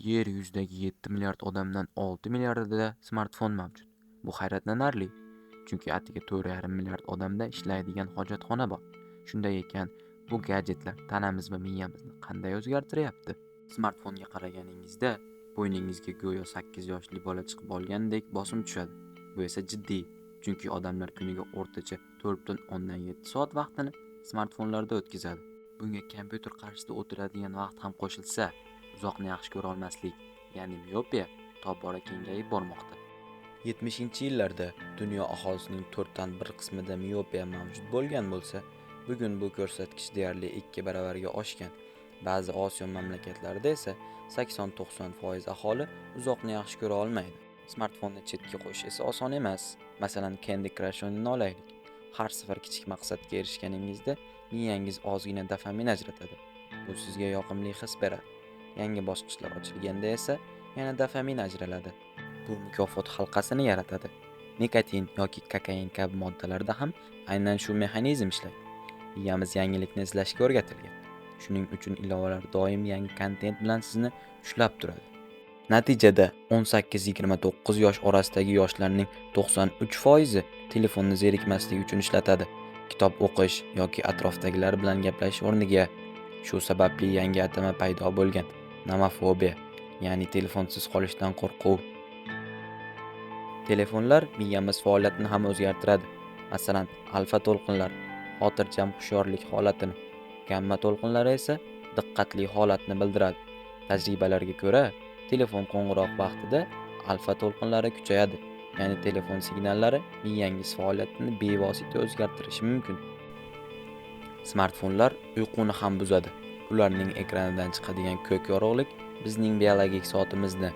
Yer yuzidagi 7 milliard odamdan 6 milliardida smartfon mavjud. Bu hayratlanarli, chunki atigi 4,5 milliard odamda ishlaydigan hojatxona bor. Shunday ekan, bu gadjetlar tanamiz va miyamizni qanday o'zgartiryapti? Smartfonga qaraganingizda bo'yningizga go'yo 8 yoshli bola chiqib olgandek bosim tushadi. Bu esa jiddiy, chunki odamlar kuniga o'rtacha 4,7 soat vaqtini smartfonlarda o'tkazadi. Bunga kompyuter qarshisida o'tiradigan vaqt ham qo'shilsa, uzoqni yaxshi ko'ra olmaslik, ya'ni miopiya tobora kengayib bormoqda. 70-yillarda dunyo aholisining 1/4 qismida miopiya mavjud bo'lgan bo'lsa, bugun bu ko'rsatkich deyarli 2 baravarga oshgan. Ba'zi Osiyo mamlakatlarida esa 80-90% aholi uzoqni yaxshi ko'ra olmaydi. Smartfonni chetga qo'yish esa oson emas. Masalan, Candy Crush o'yinini olaylik. Har safar kichik maqsadga erishganingizda miyangiz ozgina dopamin ajratadi. Bu sizga yoqimli his beradi. Yangi bosqichlar ochilganda esa yana dopamin ajraladi. Bu mukofot halqasini yaratadi. Nikotin yoki kokain kabi moddalarda ham aynan shu mexanizm ishlaydi. Miyamiz yangilikni izlashga o'rgatilgan. Shuning uchun ilovalar doim yangi kontent bilan sizni ushlab turadi. Natijada 18-29 yosh orasidagi yoshlarning 93% telefonni zerikmaslik uchun ishlatadi. Kitob o'qish yoki atrofdagilar bilan gaplashish o'rniga. Shu sababli yangi atama paydo bo'lgan: nomofobiya, ya'ni telefonsiz qolishdan qo'rquv. Telefonlar miyamiz faoliyatini ham o'zgartiradi. Masalan, alfa to'lqinlar xotirjam hushyorlik holatini, gamma to'lqinlari esa diqqatli holatni bildiradi. Tajribalarga ko'ra, telefon qo'ng'iroq vaqtida alfa to'lqinlari kuchayadi, ya'ni telefon signallari miyangiz faoliyatini bevosita o'zgartirishi mumkin. Smartfonlar uyquni ham buzadi. Ularning ekranidan chiqadigan ko'k yorug'lik bizning biologik soatimizni,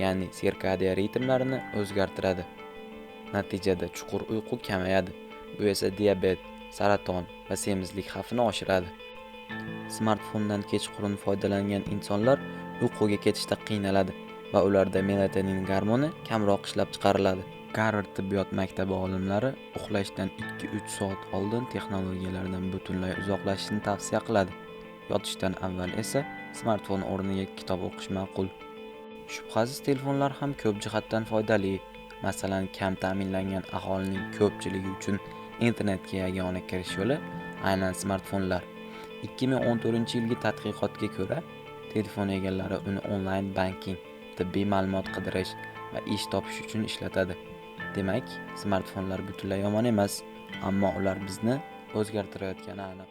ya'ni sirkadiya ritmlarini o'zgartiradi. Natijada chuqur uyqu kamayadi. Bu esa diabet, saraton va semizlik xavfini oshiradi. Smartfondan kechqurun foydalangan insonlar uyquga ketishda qiynaladi va ularda melatonin gormoni kamroq ishlab chiqariladi. Garvard tibbiyot maktabi olimlari uxlashdan 2-3 soat oldin texnologiyalardan butunlay uzoqlashishni tavsiya qiladi. Yotishdan avval esa smartfon o'rniga kitob o'qish ma'qul. Shubhasiz, telefonlar ham ko'p jihatdan foydali. Masalan, kam ta'minlangan aholining ko'pchiligi uchun internetga yagona kirish yo'li aynan smartfonlar. 2014-yilgi tadqiqotga ko'ra, telefon egalari uni onlayn banking, tibbiy ma'lumot qidirish va ish topish uchun ishlatadi. Demak, smartfonlar butunlay yomon emas, ammo ular bizni o'zgartirayotgani aniq.